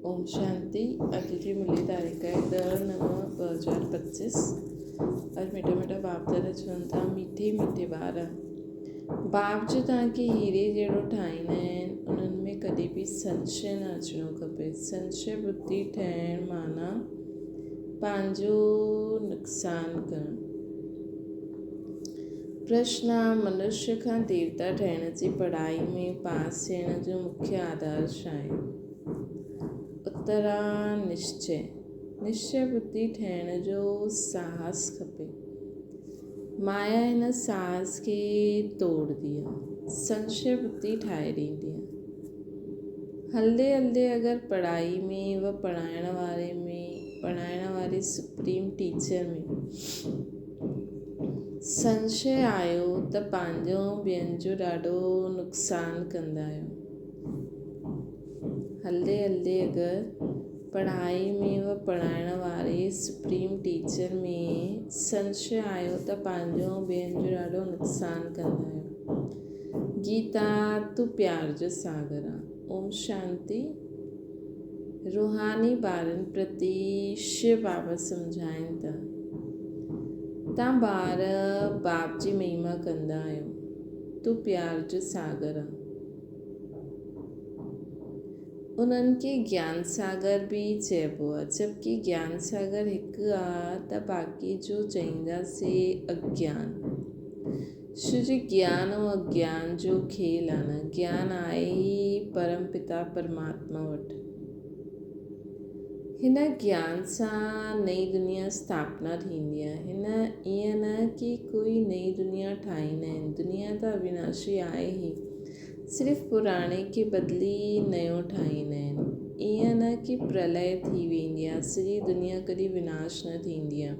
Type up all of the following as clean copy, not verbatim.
اوم شانتي اڄ جي ملي تاريخ آهي 10/9/2025. اڄ مٺا مٺا باپ دادا چون ٿا مٺي مٺي ٻار باپ جو توهان کي هيري جهڙو ٺاهيندا آهن انهن ۾ ڪڏهن به سنشي نه اچڻو کپي. سنشي ٻڌي ٺهڻ معنيٰ پنهنجو نقصان ڪرڻ. پرشن، منشيء کان ديوتا ٺهڻ جي پڙهائي ۾ پاس ٿيڻ جو مکيه آڌار ڇا آهي؟ اتر، نشچي. نشچي ٻڌي ٺهڻ جو ساهس کپي. مايا هن ساهس کي توڙندي آهي. سنشي ٻڌي ٺاهي ڏيندي آهي. هلندي هلندي اگر پڙهائي ۾ و پڙهائڻ واري ۾ پڙهائڻ واري سپريم ٽيچر ۾ سنشي آيو ته پنهنجو ۽ ٻين جو ڏاڍو نقصان ڪندا آهيو. هلندي هلندي اگر پڙهائي ۾ و پڙهائڻ واري سپريم ٽيچر ۾ سنشي آيو ته پنهنجو ۽ ٻين جو ڏاڍو نقصان ڪندا آهيو. گيتا تون پيار جو ساگر آن. اوم شانتي. روحاني ٻارن پرتي شو بابا سمجهائين ٿا. تان ٻار باپ جي مهما ڪندا آهيو. تون پيار جو ساگر آن. انهن کي گيان ساگر به چئبو آ. جبڪه گيان ساگر هڪ آ ته باقي جو چئيندا سي اگيان. شو جي گيان ۽ اگيان جو کيل آ نه. گيان آهي ئي پرم پتا پرماتما وٽ. هن گيان سان نئين دنيا اسٿاپنا ٿيندي آ. هن ائين نه ڪي ڪوئي نئين دنيا ٺاهيندا آهن. دنيا ته اويناشي آهي ئي. صرف پراڻي کي بدلي نيو ٺاهيندا آهن. ائين نه ڪي پرلئه ٿي ويندي آ. سڄي دنيا ڪڏهن وناش نه ٿيندي آ.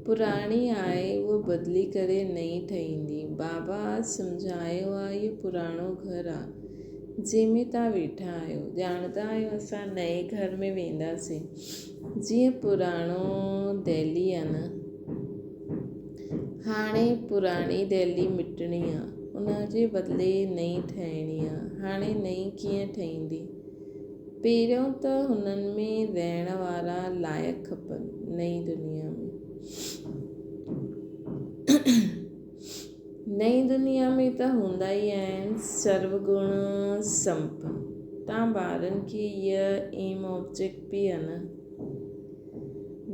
پراڻي آهي اهو بدلي ڪري نئين ٺهيندي. بابا سمجهايو آ اهو پراڻو گهر آ جنهن ۾ توهان ويٺا آهيو. ڄاڻندا آهيو اسان نئين گهر ۾ وينداسين. جيئن پراڻو دهلي آ نه. هاڻي پراڻي دهلي مٽڻي آ. ان جي بدلي نئين ٺهڻي آ. هاڻي نئين ڪيئن ٺهيندي؟ پهريون ته هنن ۾ رهڻ وارا لائق کپن. نئين دنيا ۾. نئين دنيا ۾ ته هوندا ئي آهن سرو گڻ سمپن. تان ٻارن کي هيء ايم آبجيڪٽ به آهي نه.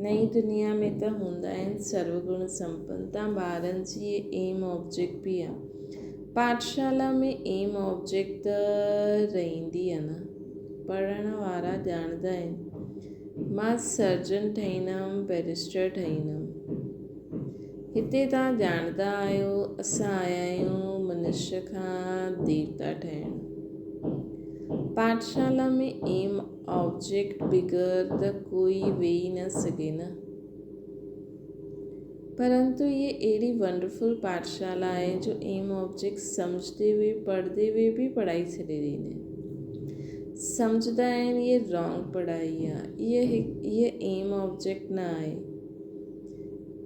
نئين دنيا ۾ ته هوندا آهن سرو گڻ سمپن. تان ٻارن جي هيء ايم آبجيڪٽ به آهي. پاٺشالا ۾ ايم آبجيڪٽ ته رهندي آ نه. پڙهڻ وارا ڄاڻندا آهن. مان سرجن ٺهيندم، بئريسٽر ٺهيندم. هتي توهان ڄاڻندا آهيو اسان آيا آهيون منشيه کان ديوتا ٺهڻ. پاٺشالا ۾ ايم آبجيڪٽ بغير ته ڪوئي ويهي نه سگهي نه. پرنتو هيء اهڙي ونڊرفل پاٺشالا آهي جو ايم آبجيڪٽ سمجهندي هئي پڙهندي هئي به پڙهائي ڇڏي ڏيندا آهن. سمجهندا آهن هيء رانگ پڙهائي آهي، هيء ايم آبجيڪٽ نه آهي.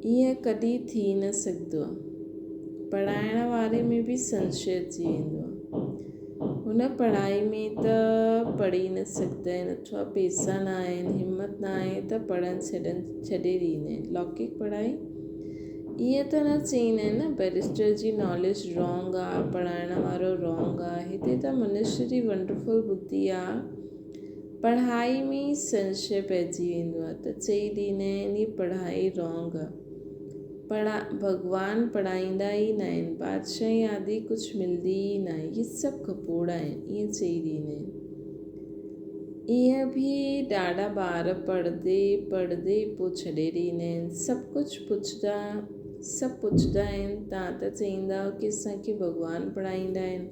ائين ڪڏهن ٿي نه سگهندو آهي. پڙهائڻ واري ۾ به سنشي اچي ويندو آهي. هن پڙهائي ۾ ته پڙهي نه سگهندا آهن اٿوا پيسا نه آهن، همت نه آهي ته پڙهڻ ڇڏن ڇڏي ڏيندا آهن. لوڪڪ پڙهائي ائين ته نه چئيندا آهن نه بئريسٽر جي ناليج رانگ آ، پڙهائڻ وارو رانگ آ. هتي ته منشي جي ونڊرفل ٻڌي آ. پڙهائي ۾ ئي سنشي پئجي ويندو آ ته چئي ڏيندا آهن هي پڙهائي رانگ آ. پڙها ڀڳوان پڙهائيندا ئي ناهن، بادشاهي آدي ڪجهه ملدي ئي ناهي، هي سڀ گپوڙا آهن، ائين چئي ڏيندا آهن. ائين به ڏاڍا ٻار پڙهندي پڙهندي پوء ڇڏي ڏيندا آهن. سڀ ڪجهه پڇدا سڀ پڇدا آهن تان ته چئيندا ڪي اسان کي ڀڳوان پڙهائيندا آهن،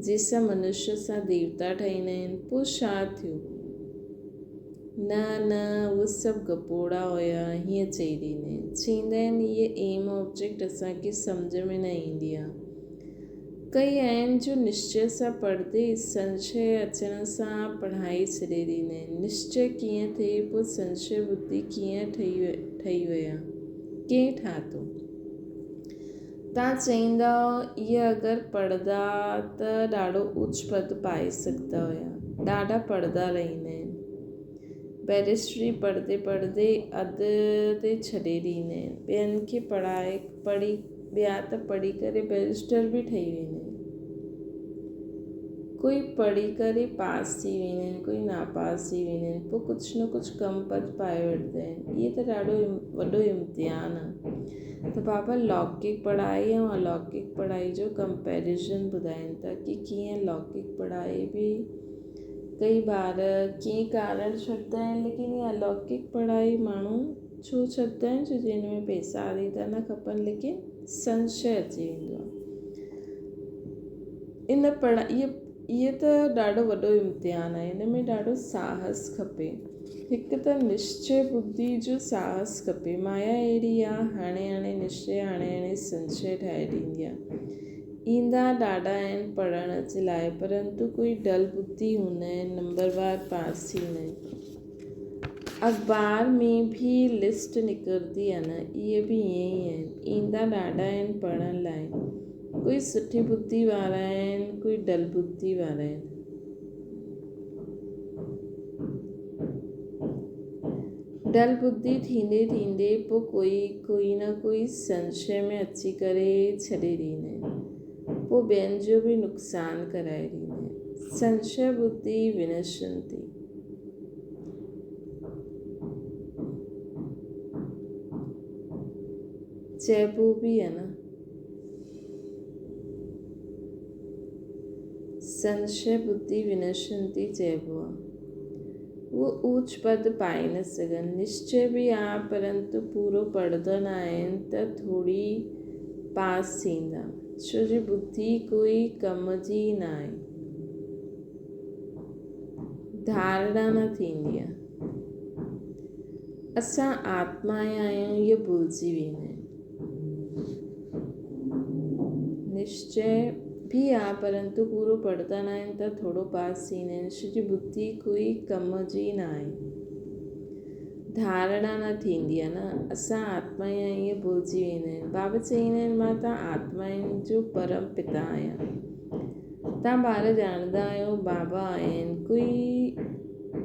جنهن سان منشيه سان ديوتا ٺهيندا آهن، پوء ڇا ٿيو؟ نه نه اهي سڀ گپوڙا هيا هيئن چئي ڏيندا آهن. چئيندا آهن هيء ايم آبجيڪٽ اسان کي سمجهه ۾ نه ايندي آهي. ڪئي آهن جو نشچي سان پڙهندي سنشي اچڻ سان پڙهائي ڇڏي ڏيندا آهن. نشچي ڪيئن ٿئي پوء سنشي ٻڌي ڪيئن ٺهي ويا؟ ڪنهن ٺاهتو؟ تان چئيندؤ اهي اگر پڙهندا ته ڏاڍو اوچ پد پائي سگهندا هيا. ڏاڍا پڙهندا رهندا آهن. بئريسٽري پڙهندي پڙهندي اڌ تي ڇڏي ڏيندا آهن. ٻين کي پڙهائي پڙهي ٻيا ته پڙهي ڪري بئريسٽر به ٺهي ويندا آهن. ڪوئي پڙهي ڪري پاس ٿي ويندا آهن ڪوئي ناپاس ٿي ويندا آهن پوء ڪجهه نه ڪجهه ڪم پد پائي وٺندا آهن. اهي ته ڏاڍو وڏو امتحان آهي ته بابا لوڪڪ پڙهائي ۽ الوڪڪ پڙهائي جو ڪمپيريزن ٻڌائين ٿا ڪي ڪيئن لوڪڪ پڙهائي به ڪئي ٻار ڪنهن ڪارڻ ڇڏندا آهن ليڪن اها الوڪڪ پڙهائي ماڻهو ڇو ڇڏندا آهن ڇو جي هن ۾ پئسا آدي ته نه کپن ليڪن سنشي اچي ويندو آهي ان پڙهائي اهي ته ڏاڍو وڏو امتحان آهي هن ۾ ڏاڍو ساهس کپي هڪ ته نشچي ٻڌي جو ساهس کپي مايا اهڙي آهي هڻي هڻي نشچي هڻي هڻي سنشي ٺاهي ڏيندي آهي ايندا ڏاڍا آهن پڙهڻ جي لاء پرنتو ڪوئي ڊل ٻڌي هوندا آهن نمبر وار پاس ٿيندا آهن. اخبار ۾ به لسٽ نڪرندي آهي نه اهي به ائين ئي آهن ايندا ڏاڍا آهن پڙهڻ لاء ڪوئي سٺي ٻڌي وارا آهن ڪوئي ڊل ٻڌي وارا آهن. ڊل ٻڌي ٿيندي ٿيندي پوء ڪوئي ڪوئي نه ڪوئي سنشي ۾ اچي ڪري ڇڏي ڏيندا آهن. پوء ٻين جو به نقصان ڪرائي ڏيندا آهن. سنشي ٻڌي ونشنتي. چئبو به آهي نه. سنشي ٻڌي ونشنتي چئبو آهي. هو اوچ پد پائي نه سگهن. نشچي به آ پرنتو پورو پڙهندا نه آهن ته ٿوري پاس ٿيندا. ڇو جي ٻڌي ڪوئي ڪم جي ئي نه آهي. ڌارڻا نه ٿيندي آ. اسان آتمائين آهيون اهي ڀلجي ويندا آهن. نشچي به آ پرنتو پورو پڙهندا نه آهن ته ٿورو پاس ٿيندا آهن ڇو جي ٻڌي ڪوئي ڪم جي نه آهي ڌارڻا نه ٿيندي آ نه اسان آتما آهيون ائين ڀلجي ويندا آهن بابا چئيندا آهن مان ته آتمائن جو پرم پتا آهيان تان ٻار ڄاڻندا آهيو بابا آهن ڪوئي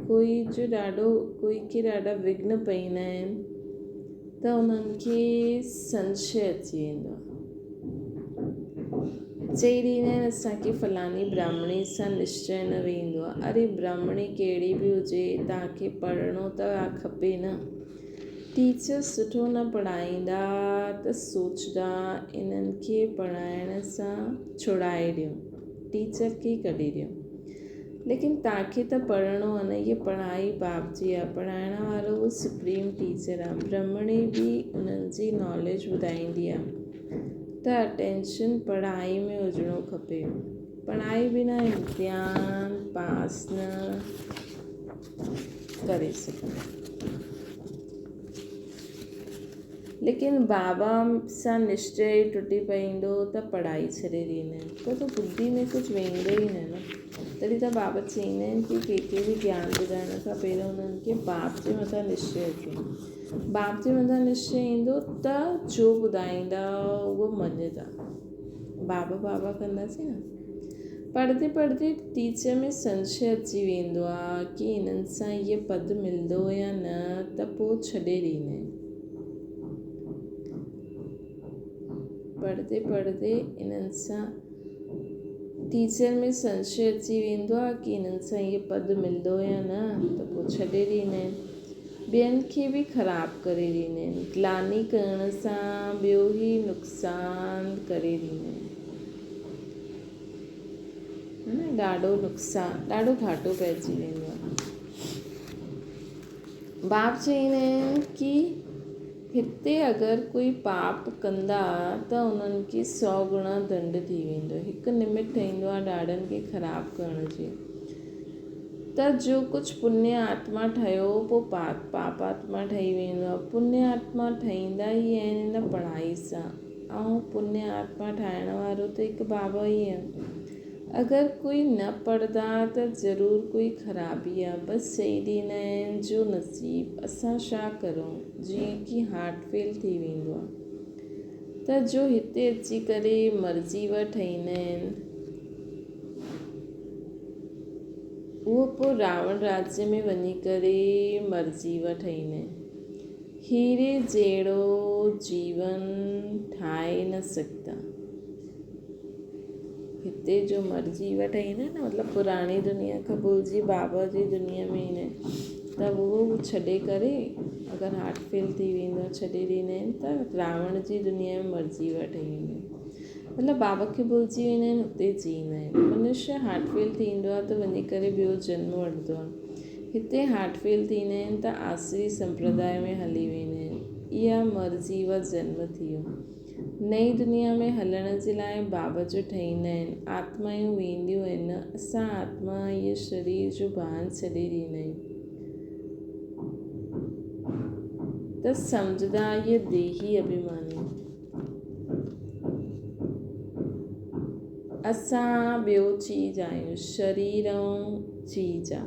ڪوئي جو ڏاڍو ڪوئي کي ڏاڍا وگهن پئيندا آهن ته انهن کي سنشي اچي ويندو آهي. چئي ڏيندا آهن اسان کي فلاڻي براهمڻي سان نشچي نه ويندو آهي. اري براهمڻي ڪهڙي به هجي توهان کي پڙهڻو ته کپي نه. ٽيچر سٺو نه پڙهائيندا ته سوچدا انهن کي پڙهائڻ سان ڇڙائي ڏيون. ٽيچر کي ئي ڪڍي ڏيون. ليڪن تاکي ته پڙهڻو آ نه، هيء پڙهائي باپ جي آ، پڙهائڻ وارو به سپريم ٽيچر آ، برهمڻي به انهن جي ناليج ٻڌائيندي آ ته اٽينشن پڙهائي ۾ هجڻو کپي، پڙهائي بنا امتحان پاس نه ڪري سگهندا. ليڪن بابا سان نشچي ئي ٽٽي پئيندو ته پڙهائي ڇڏي ڏيندا آهن پوء ته ٻڌي ۾ ڪجهه ويندو ئي نه نه تڏهن ته بابا چئيندا آهن ڪي ڪنهن کي به گيان ٻڌائڻ کان پهريون انهن کي باپ جي مٿان نشچي اچي باپ جي مٿان نشچي ايندو ته جو ٻڌائيندا اهو مڃدا بابا بابا ڪنداسين نه پڙهندي پڙهندي ٽيچر ۾ سنشي اچي ويندو آ ڪي انهن سان هيء پد ملندو يا نه ته پوء ڇڏي ڏيندا آهن. پڙهندي پڙهندي انهن سان ٽيچر ۾ سنشي اچي ويندو آ ڪي انهن سان هيء پد ملندو يا نه ته پوء ڇڏي ڏيندا آهن. ٻين کي به خراب ڪري ڏيندا آهن. گلاني ڪرڻ سان ٻيو ئي نقصان ڪري ڏيندا آهن. نه ڏاڍو نقصان ڏاڍو گهاٽو پئجي ويندو آهي. باپ چئيندا آهن ڪي هتي اگر ڪوئي پاپ ڪندا ته انهن کي سو گڻا دنڊ ٿي ويندو. هڪ نمت ٺهيندو آهي ڏاڍن کي خراب ڪرڻ جي. ته جو ڪجهه پڃ آتما ٺهيو پوء پاپ آتما ٺهي ويندو آهي. پڃ آتما ٺهيندا ئي آهن هن پڙهائي سان ۽ پڃ آتما ٺاهڻ وارو ته هڪ بابا ئي آهي. اگر ڪوئي نه پڙهندا ته ضرور ڪوئي خرابي آهي. بس چئي ڏيندا آهن جو نصيب اسان ڇا ڪرون جيئن ڪي هارٽ فيل ٿي ويندو آهي ته جو هتي اچي ڪري مرضي و ٺهيندا آهن. اهو پوء راوڻ راجيه ۾ وڃي ڪري مرجيوا ٺهيندا آهن. هيري جهڙو جيون ٺاهي نه سگهندا. هتي جو مرجيوا ٺهيندا آهن نه مطلب پراڻي دنيا کان ڀلجي بابا جي دنيا ۾ ايندا آهن ته اهو ڇڏي ڪري اگر هارٽ فيل ٿي ويندو آهي ڇڏي ڏيندا آهن ته راوڻ جي دنيا ۾ مرجيوا ٺهي ويندا آهن. مطلب بابا کي ڀلجي ويندا آهن اتي جيئندا آهن. منشيه هارٽ فيل ٿيندو آهي ته وڃي ڪري ٻيو جنم وٺندو آهي. هتي هارٽ فيل ٿيندا آهن ته آسري سمپرداء ۾ هلي ويندا آهن. اها مرضي و جنم ٿي ويو. نئين دنيا ۾ هلڻ جي لاء بابا جو ٺهيندا آهن. آتمائون وينديون آهن. اسان آتما هيء شرير جو ڀان ڇڏي ڏيندا آهيون ته سمجهندا هيء ديهي اڀيماني. اسان ٻيو چيز آهيون، شرير ۽ چيز آ.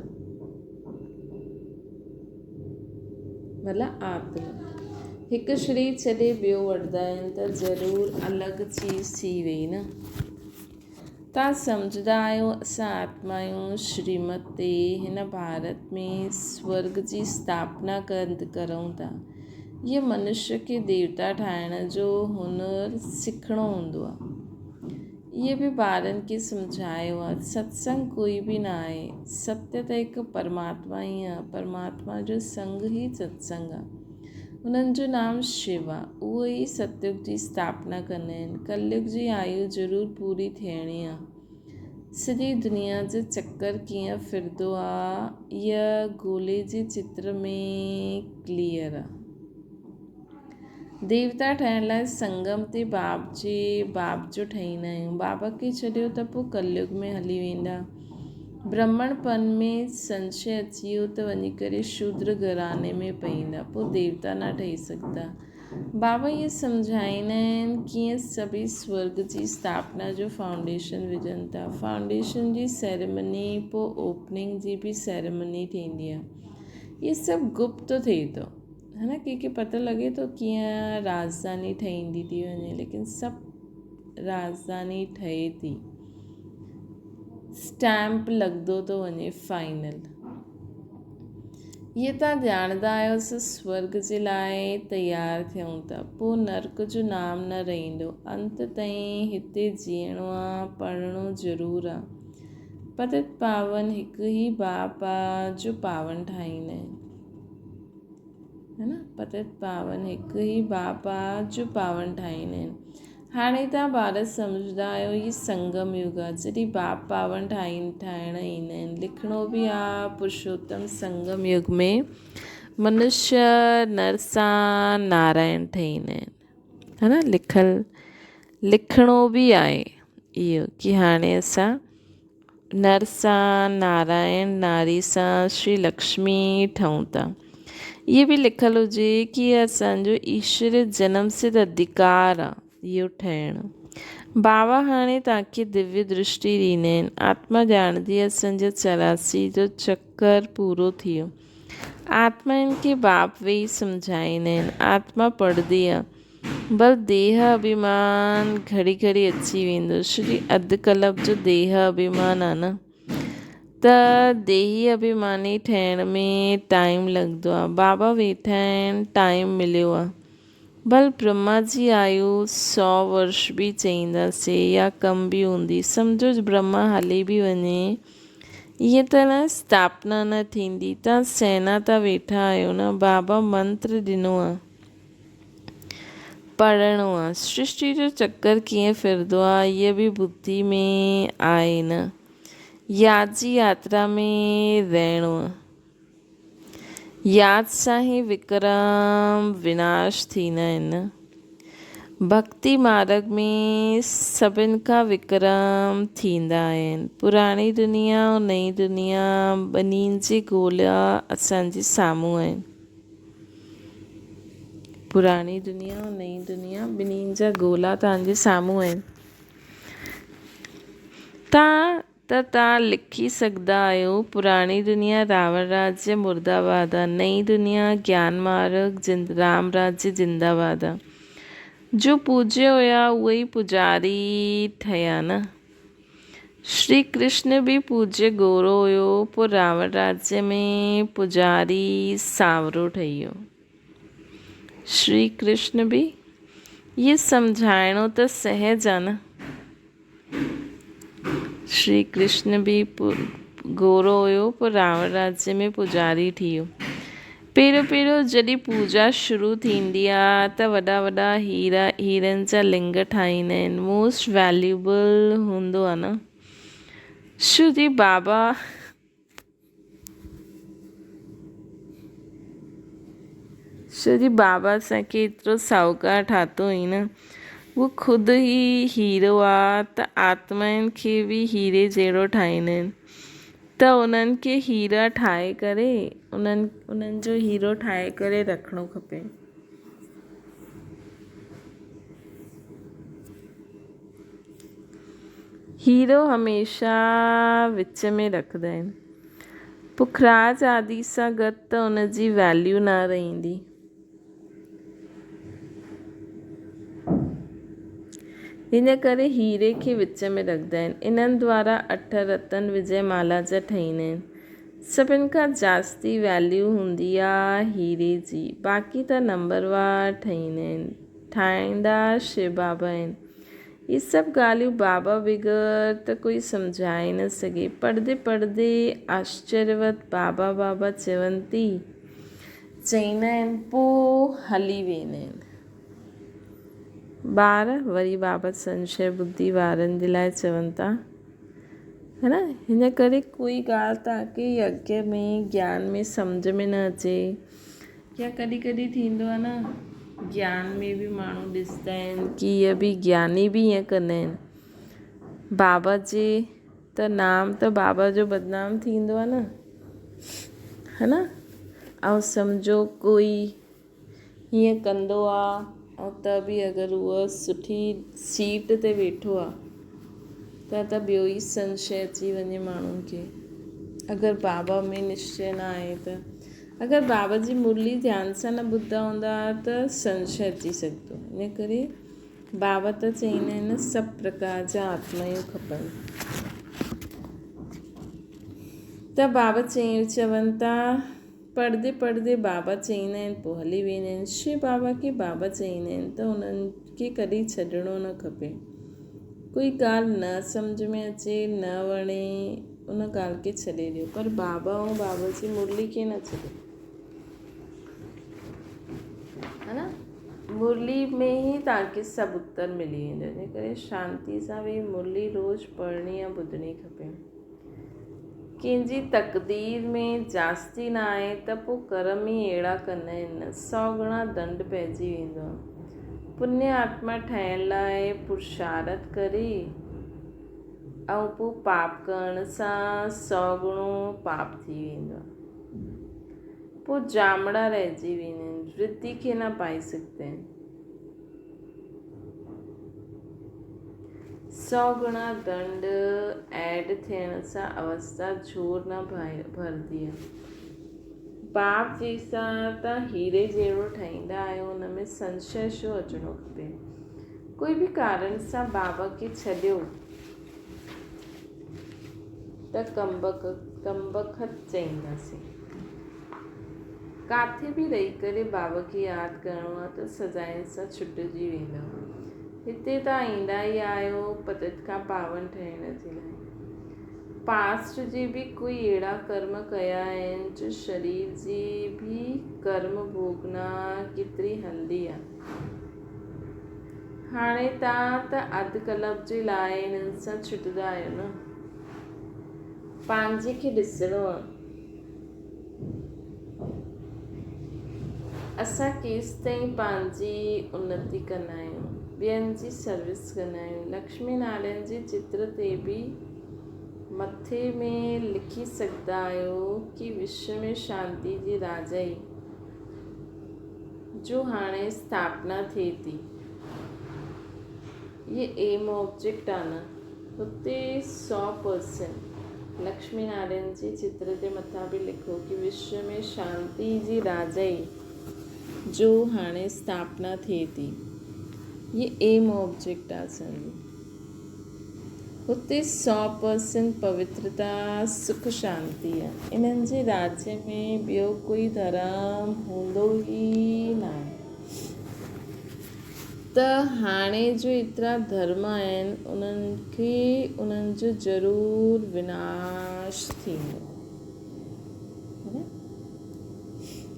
مطلب آتما. هڪ شرير ڇڏي ٻيو وٺندا آهن ته ضرور الڳ چيز ٿي وئي نه. توهان سمجهندا آهيو اسان آتما آهيون شريمت تي هن ڀارت ۾ سورڳ جي اسٿاپنا ڪرون ٿا. هيء منشيه کي ديوتا ٺاهڻ جو هنر سکڻو هوندو آهي. اهي به ٻارن کي سمجهايو آهي. ستسنگ ڪوئي به نه آهي. ستيه ته هڪ پرماتما ئي آهي. پرماتما جو سنگ ئي ستسنگ آهي. انهن جو نام شو آ. اهو ئي ستيگ جي اسٿاپنا ڪندا آهن. ڪليگ جي آيو ضرور پوري ٿيڻي آ. سڄي دنيا جو چڪر ڪيئن ڦرندو آ اها گولي جي چتر ۾ ڪليئر آ. ديوتا ٺهڻ لاء سنگم تي باپ جي باپ جو ٺهيندا آهيون. بابا کي ڇڏيو ته پوء ڪليگ ۾ هلي ويندا. برهمڻ پن ۾ سنشي اچي ويو ته وڃي ڪري شودر گهراڻي ۾ پئيندا، پوء ديوتا نه ٺهي سگهندا. بابا اهي سمجهائيندا آهن ڪيئن سڀئي سورڳ جي اسٿاپنا جو فائونڊيشن وجهن ٿا. فائونڊيشن جي سيريمني پوء اوپننگ جي به سيريمني ٿيندي آهي. اهي سڀ گپت ٿئي ٿو. ها نه ڪنهن کي پتو لڳي ٿو ڪيئن راڄڌاني ٺهيندي ٿي وڃي ليڪن سڀ راڄڌاني ٺهي ٿي اسٽيمپ لڳندو ٿو وڃي فائنل اهي تان ڄاڻندا آهيو اسان سورگ جي لاء تيار ٿيون ٿا پوء نرڪ جو نام نه رهندو انت تائين هتي جيئڻو آ پڙهڻو ضرور آ پتت پاون هڪ ئي باپ آ جو پاون ٺاهيندا آهن ها نه پتت پاون هڪ ئي باپ آ جو پاون ٺاهيندا آهن هاڻي توهان ٻار سمجهندا آهيو هي سنگم يگ آ جڏهن باپ پاون ٺاهين ٺاهڻ ايندا آهن لکڻو به آ پرشوتم سنگم يگ ۾ منشيه نر سان نارائڻ ٺهيندا آهن ها نه لکل لکڻو به آهي اهو ڪي هاڻي اسان نر سان نارائڻ، ناري سان شري لڪشمي ٺهون ٿا. اهي به لکيل هجي ڪي اسان جو ايشور جنم سڌ اڌڪار آ اهو ٺهڻ. بابا هاڻي توهان کي دويه درشٽي ڏيندا آهن. آتما ڄاڻندي اسان جو 84 جو چڪر پورو ٿي ويو. آتمائن کي باپ ويهي سمجهائيندا آهن. آتما پڙهندي آ. بل ديهه اڀيمان گهڙي گهڙي اچي ويندو ڇو جي اڌ ڪلپ جو ديهه اڀيمان آ نه ته ديهي اڀيماني ٺهڻ ۾ ٽائيم لڳندو آ بابا ويٺا آهن ٽائيم مليو آ بل برهما جي آيو سو ورش به چئينداسي يا ڪم به هوندي سمجهو برهما هلي به وڃي ائين ته نه اسٿاپنا نه ٿيندي تان سينا تان ويٺا آهيو نه بابا منتر ڏنو آ. پڙهڻو آ. سرشٽي جو چڪر ڪيئن ڦرندو آ، اهي به ٻڌي ۾ آهي نه. ياد جي ياترا ۾ رهڻو آ. ياد سان ئي وڪرم وناش ٿيندا آهن نه. ڀڳتي مارڳ ۾ سڀن کان وڪرم ٿيندا آهن. پراڻي دنيا ۽ نئين دنيا ٻنهين جي ڳولا اسان جي سامهون آهن. پراڻي دنيا ۽ نئين دنيا ٻنهين جا گولا توهان جي سامهون آهن. تان ته توهان لکي سگهندا آهيو پراڻي دنيا راوڻ راجيه مرده باد آ، نئين دنيا گيان مارگ رام راجيه زنده باد آ. جو پوڄيو هيا اهي ئي پوڄاري ٺهيا نه. شري ڪرشن به پوجيه گورو هيو، پوء راوڻ راجيه ۾ پوڄاري سانورو ٺهي ويو. شري ڪرشن به اهي سمجهائڻو ته سهج آ نه. شري ڪرشن به گورو هيو پوء راوڻ راجيه ۾ پوڄاري ٿي ويو. پهريون پهريون جڏهن پوڄا شروع ٿيندي آ ته وڏا وڏا هيرا هيرن جا لنگ ٺاهيندا آهن موسٽ ويليوبل هوندو آ نه. شو جي بابا شو جي بابا اسان کي ايترو ساهوڪار ٺاتو هئي نه هو خود ئي هيرو آ ته آتمائن کي به هيري جهڙو ٺاهيندا آهن ته انهن کي هيرا ٺاهي ڪري انهن انهن جو هيرو ٺاهي ڪري رکڻو کپي. هيرو هميشه وچ ۾ رکندا آهن. پکراج آدي سان گڏ ته ان جي ويليو نه رهندي. ان ڪري هيري کي وچ ۾ رکندا آهن. انهن دوارا اٺ رتن وجي مالا جا ٺهيندا آهن. سڀن کان جاستي ويليو هوندي آ هيري جي. باقي ته نمبر وار ٺهيندا آهن. ٺاهيندا شو بابا آهن. هي سڀ ڳالهيون بابا بغير ته ڪوئي سمجهائي نه سگهي. پڙهندي پڙهندي آشچريوت بابا بابا چون ٿي چئيندا آهن پوء هلي ويندا آهن. ٻار وري بابا سنشي ٻڌي وارن جي لاء چون ٿا هي نه هن ڪري ڪوئي ڳالهه توهان کي يگيه ۾ گيان ۾ سمجهه ۾ نه اچي يا ڪڏهن ڪڏهن ٿيندو آهي نه گيان ۾ به ماڻهو ڏسندا آهن ڪي اهي به گياني به ائين ڪندا آهن بابا جي ته نام ته بابا جو بدنام ٿيندو آهي نه ها نه ۽ سمجهو ڪوئي هيئن ڪندو آهي ۽ ته به اگر اهو سٺي سيٽ تي ويٺو آهي ته ته ٻيو ئي سنشي اچي وڃي ماڻهن کي اگر بابا ۾ نشچي نه آهي ته اگر بابا جي مرلي ڌيان سان نه ٻڌا هوندا ته سنشي اچي سگهندو. ان ڪري بابا ته چئيندا آهن نه سڀ پرڪار جا آتمايون کپن. ته بابا چون ٿا پڙهندي پڙهندي بابا چئيندا آهن پوء هلي ويندا آهن. شو بابا کي بابا چئيندا آهن ته انهن کي ڪڏهن ڇڏڻو نه کپي. ڪوئي ڳالهه نه سمجهه ۾ اچي نه وڻي ان ڳالهه کي ڇڏي ڏيو پر بابا ۽ بابا جي مرلي کي نه ڇڏيو ها نه مرلي ۾ ئي توهان کي سڀ اتر ملي ويندو ان ڪري شانتي سان ويهي مرلي روز پڙهڻي يا ٻڌڻي کپي ڪنهن جي تقدير ۾ جاستي نه آهي ته پوء ڪرم ئي اهڙا ڪندا آهن سؤ گڻا دنڊ پئجي ويندو آهي. پڃ آتما ٺهڻ لاء پرشارٿ ڪري ۽ پوء پاپ ڪرڻ سان سؤ گڻو پاپ ٿي ويندو آهي. پوء جامڙا رهجي ويندا آهن، ورڌي کي نه پائي سگهندا آهن. سؤ گڻا دنڊ ايڊ ٿيڻ سان اوستا جھور نه ڀرندي آ. باپ جي سان ته هيري جهڙو ٺهيندا آهيو ان ۾ سنشي ڇو اچڻو کپي. ڪوئي به ڪارڻ سان بابا کي ڇڏيو ته ڪمبخت چئينداسين. ڪاٿي به رهي ڪري بابا کي ياد ڪرڻو آ ته سزائن سان ڇٽجي ويندؤ. هتي ته ايندا ئي آهيو پتت کان پاون ٺهڻ جي لاء. پاسٽ جي به ڪوئي اهڙا ڪرم ڪيا آهن جو شرير جي به ڪرم ڀوڳنا ڪيتري هلندي آ. هاڻي تان ته اڌ ڪلپ جي لاء انهن سان ڇٽندا آهيو نه. پنهنجي کي ڏسڻو آ. اسان ڪيستائين پنهنجي انتي ڪندا آهيون، ٻين جي سروس ڪندا آهيون. لڪشمي نارائڻ جي چتر تي به مٿي ۾ لکي سگهندا آهيو ڪي وشو ۾ شانتي جي راجائي جو هاڻي اسٿاپنا ٿئي ٿي. هي ايم آبجيڪٽ آ نه. هتي 100% لڪشمي نارائڻ جي چتر جي مٿان به لکو ڪي وشو ۾ شانتي جي راجائي جو هاڻي اسٿاپنا ٿئي ٿي. هي ايم آبجيڪٽ آ اسان جو. هتي 100% پوترتا، سک شانتي آهي. انهن جي راجيه ۾ ٻيو ڪوئي ڌرم هوندو ئي ناهي. ته هاڻي جو ايترا ڌرم آهن انهن کي انهن جو ضرور وناش ٿيندو.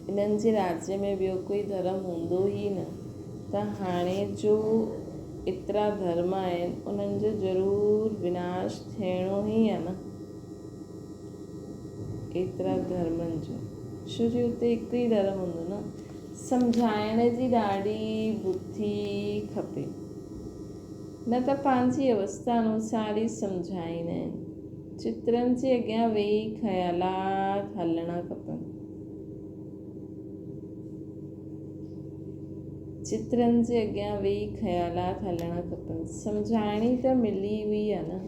انهن جي راجيه ۾ ٻيو ڪوئي ڌرم هوندو ئي نه ته هاڻي جو ايترا ڌرم آهن انهن جو ضرور وناش ٿيڻو ئي آهي نه. ايترا ڌرمن جو ڇو جو اتي هڪ ئي ڌرم هوندو نه. سمجهائڻ جي ڏاڍي ٻڌي کپي نه ته پنهنجي اوستا انوسار ئي سمجهائيندا آهن. چترن جي اڳيان ويهي خيالات هلڻا کپن. چترن جي اڳيان ويهي خيالات هلڻا کپن. سمجهائڻي ته ملي هئي آ نه.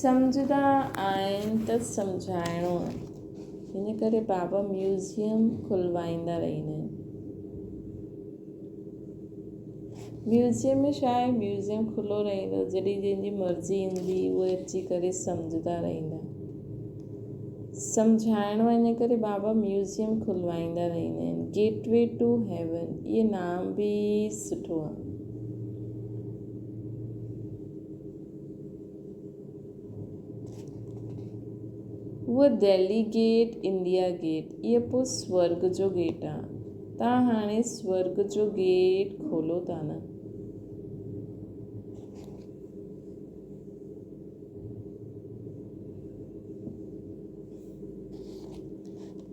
سمجهندا آهن ته سمجهائڻو آهي. ان ڪري بابا ميوزيم کلوائيندا رهندا آهن. ميوزيم ۾ ڇا آهي ميوزيم کلو رهندو جڏهن جنهن جي مرضي ايندي اهي اچي ڪري سمجهندا رهندا. سمجهائڻو آهي ان ڪري بابا ميوزيم کلوائيندا رهندا آهن. گيٽ وي ٽو هيون اهي نام به سٺو آهي. هوء دهلي گيٽ، انڊيا گيٽ، اهي پوء سورڳ جو گيٽ آ. تان هاڻي سورڳ جو گيٽ کولو ٿا نه.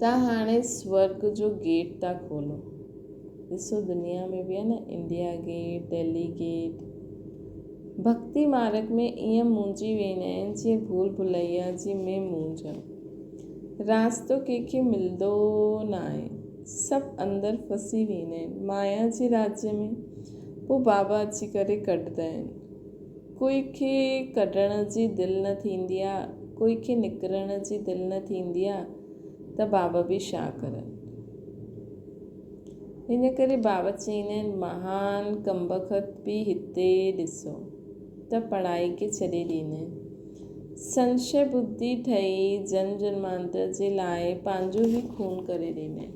تان هاڻي سورڳ جو گيٽ ٿا کولو. ڏسو دنيا ۾ به آ نه انڊيا گيٽ، دهلي گيٽ. ڀڳتي مارڳ ۾ ائين مونجهي ويندا آهن جيئن ڀول ڀليا جي ۾ مونجهه. راستو ڪنهن کي ملندو ناهي. سڀ اندر ڦسي ويندا آهن مايا جي راجيه ۾. پوء بابا اچي ڪري ڪڍندا آهن. ڪوئي کي ڪڍڻ جي دل نه ٿيندي آ، ڪوئي کي نڪرڻ جي دل نه ٿيندي آ ته بابا به ڇا ڪرن. ان ڪري بابا چئيندا آهن مهان ڪمبخت به هتي ڏسو ته پڙهائي کي ڇڏي ڏيندا آهن. سنشي ٻڌي ٺهي جنم جنمانتر جي لاء پنهنجو ئي خون ڪري ڏيندا آهن.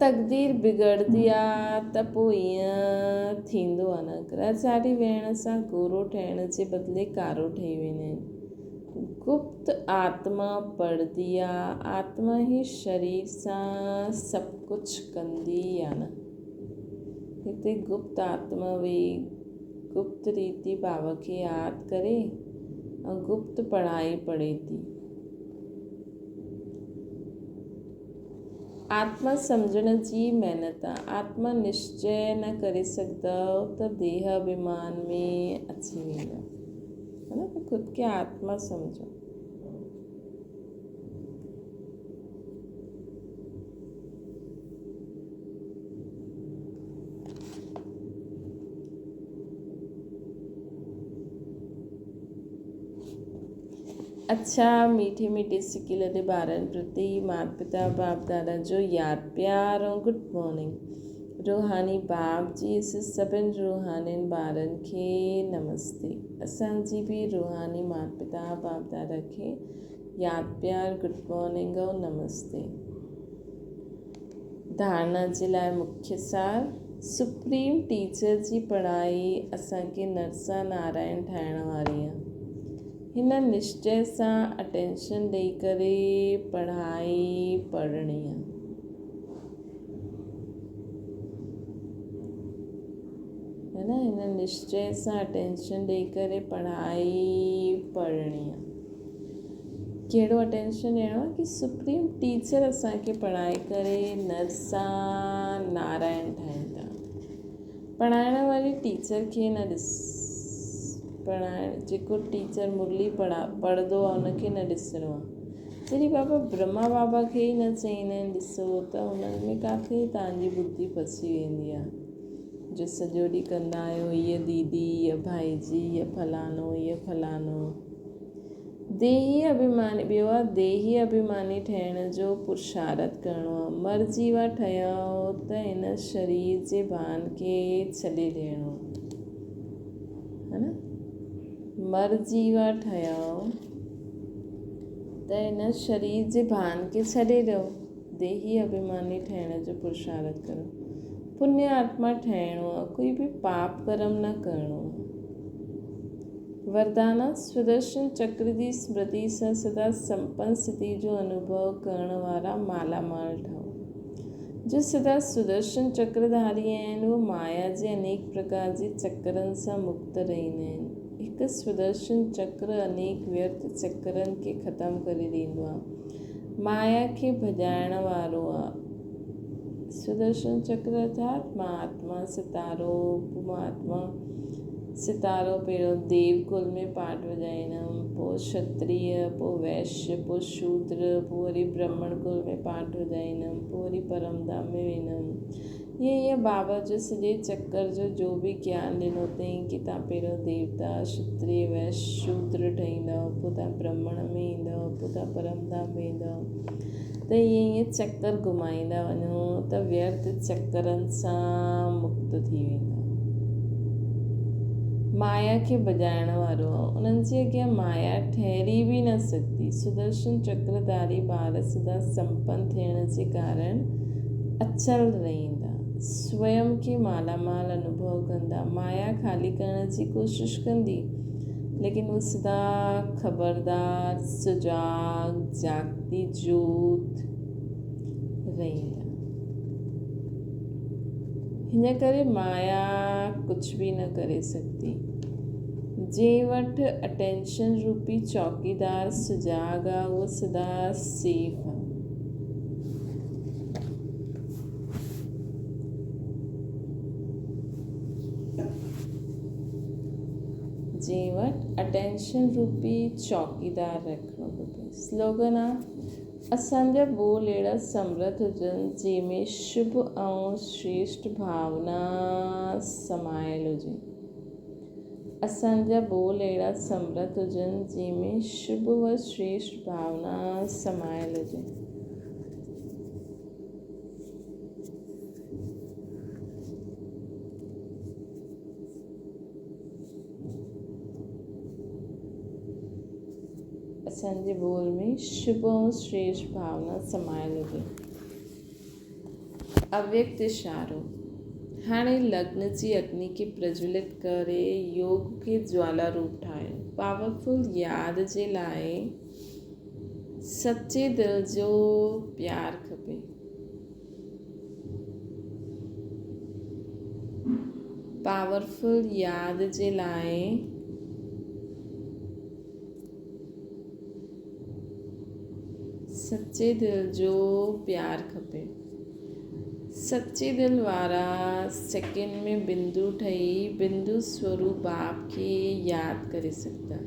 تقدير بگڙندي آ ته پوء ائين ٿيندو آ نه. گرهچاري ويهڻ سان گورو ٺهڻ جي بدلي ڪارو ٺهي ويندا آهن. گپت آتما پڙهندي آ، آتما ئي شرير سان سڀ ڪجهه ڪندي آ نه. هتي گپت آتما ويهي گپت ريتي بابا کي ياد ڪري ۽ گپت پڙهائي پڙهي ٿي. آتما سمجهڻ جي محنت آ. آتما نشچي نه ڪري سگهندؤ ته ديهه اڀيمان ۾ اچي ويندؤ. ہے نا ته خود کي آتما سمجهو. اڇا ميٺي ميٺي سڪي لڏي ٻارن پرتي مات پتا باپ دادا جو ياد پيار ۽ گڊ مارننگ. روحاني باپ جي سڀن روحانين ٻارن کي نمستي. اسان جي به روحاني مات پتا باپ دادا کي ياد پيار گڊ مارننگ ۽ نمستي. ڌارڻا جي لاء مکيه سار، سپريم ٽيچر جي پڙهائي اسان کي نرسا نارائڻ ٺاهڻ واري آ. هن نشچي سان اٽينشن ڏئي ڪري پڙهائي پڙهڻي آ. هي نه هن نشچي سان اٽينشن ڏئي ڪري پڙهائي پڙهڻي آ. ڪهڙو اٽينشن ڏيڻو آ ڪي سپريم ٽيچر اسان کي پڙهائي ڪري نرسا نارائڻ ٺاهين ٿا. پڙهائڻ واري ٽيچر کي نه ڏس پڙهائڻ جيڪو ٽيچر مرلي پڙها پڙهندو آ ان کي نه ڏسڻو آ. جڏهن بابا برهما بابا کي ئي نه چئيندا آهن ڏسو ته انهن ۾ ڪاٿي توهان جي ٻڌي ڦسي ويندي آهي جو سڄو ڏينهن ڪندا آهيو هيء ديدي هيء ڀائيجي هيء فلاڻو هيء فلاڻو. ديهي اڀيماني، ٻيو آ ديهي اڀيماني ٺهڻ جو پرشارٿ ڪرڻو آ. مرضي وا ٺهيو ته هن شرير جي ڀان کي ڇڏي ڏيڻو آ. ها نه؟ مرضي وا ٺهيو ته هن شرير جي ڀان کي ڇڏي ڏيو. ديهي اڀيماني ٺهڻ جو پرشارٿ ڪرو. پڃ آتما ٺهڻو آ، ڪوئي به پاپ ڪرم نه ڪرڻو آ. وردانا، سدرشن چڪر جي سمرتي سان سدا سمپن سٿي جو انوڀو ڪرڻ وارا مالا مال ٺهو. جو سدا سدرشن چڪر ڌاري آهن، اهي مايا جي انيڪ پرڪار جي چڪرن سان مڪت رهندا آهن. هڪ سدرشن چڪر انيڪ ويرٿ چڪرن کي ختم ڪري ڏيندو آهي. مايا کي ڀڄائڻ وارو آهي. سدرشن چڪر ارٿات مهاتما ستارو، اپمهاتما ستارو پهريون ديو ڪل ۾ پاٺ وڄائيندم، پوء ڪشتريه، پوء ويشيه، پوء شودر، پوء وري برهمڻ ڪل ۾ پاٺ وڄائيندم، پوء وري پرم ڌام ۾ ويندم. ائين ائين بابا جو سڄي چڪر جو جو به گيان ڏنو اٿئين ڪي تان پهريون ديوتا، ڪشتريه، ويشيه، شودر ٺهيندؤ، پوء تان برهمڻ ۾ ايندؤ، پوء تان پرم ڌام ويندؤ. ته ائين ائين چڪر گهمائيندا وڃو ته ويرٿ چڪرن سان مڪت ٿي ويندا. مايا کي ڀڄائڻ وارو انهن جي اڳيان مايا ٺهري به نه سگهندي. سدرشن چڪرڌاري ٻار سدا سمپن ٿيڻ جي ڪارڻ اچل رهندا. سويم کي مالا مال انوڀو ڪندا. مايا خالي ڪرڻ جي ڪوشش ڪندي. ليڪن هو سدا خبردار، سجاڳ، جاڳتي جوت رهندا. هن ڪري مايا ڪجهه به نه ڪري سگهندي. جنهن وٽ اٽينشن روپي چوڪيدار سجاڳ آ، اهو سدا سيف آ. جنهن وٽ اٽينشن روپي چوڪيدار رکڻو کپي. سلوگن آ، اسان جا ٻول اهڙا سمرٿ هجن جنهن ۾ شڀ ۽ شريشٺ ڀاونا سمايل هجي. اسان جا ٻول اهڙا سمرٿ هجن جنهن ۾ شڀ و شريشٺ ڀاونا سمايل هجي. اسان جي ٻول ۾ شڀ ۽ شريشٺ ڀاونا سمايل هجي. اويڪت اشارو، هاڻي لگن جي اگني کي پرجولت ڪري يوگ کي جوالا روپ ٺاهيو. پاورفل ياد جي لاء سچي دل جو پيار کپي. پاورفل ياد جي لاء سچي دل جو پيار کپي. سچي دل وارا سيڪنڊ ۾ بندو ٺهي بندو سوروپ باپ کي ياد ڪري سگهندا.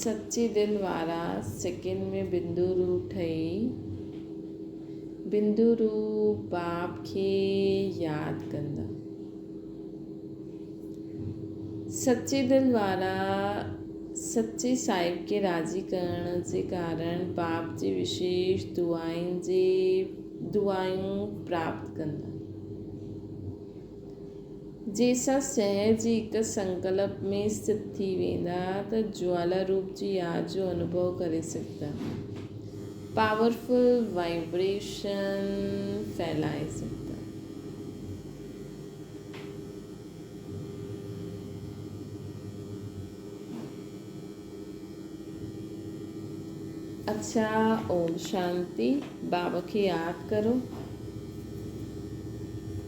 سچي دل وارا سيڪنڊ ۾ بندو روپ ٺهي بندو روپ باپ کي ياد ڪندا. سچي دل وارا سچي صاحب کي راضي ڪرڻ جي ڪارڻ باپ جي وشيش دعائن جي دعائون پراپت ڪندا. جنهن سان سهج جي هڪ سنڪلپ ۾ اسٿت ٿي ويندا ته جوالا روپ جي ياد جو انوڀو ڪري سگهندا. پاورفل وائبريشن ڦهلائي سگهندا. اڇا اوم شانتي بابا کي ياد ڪرو.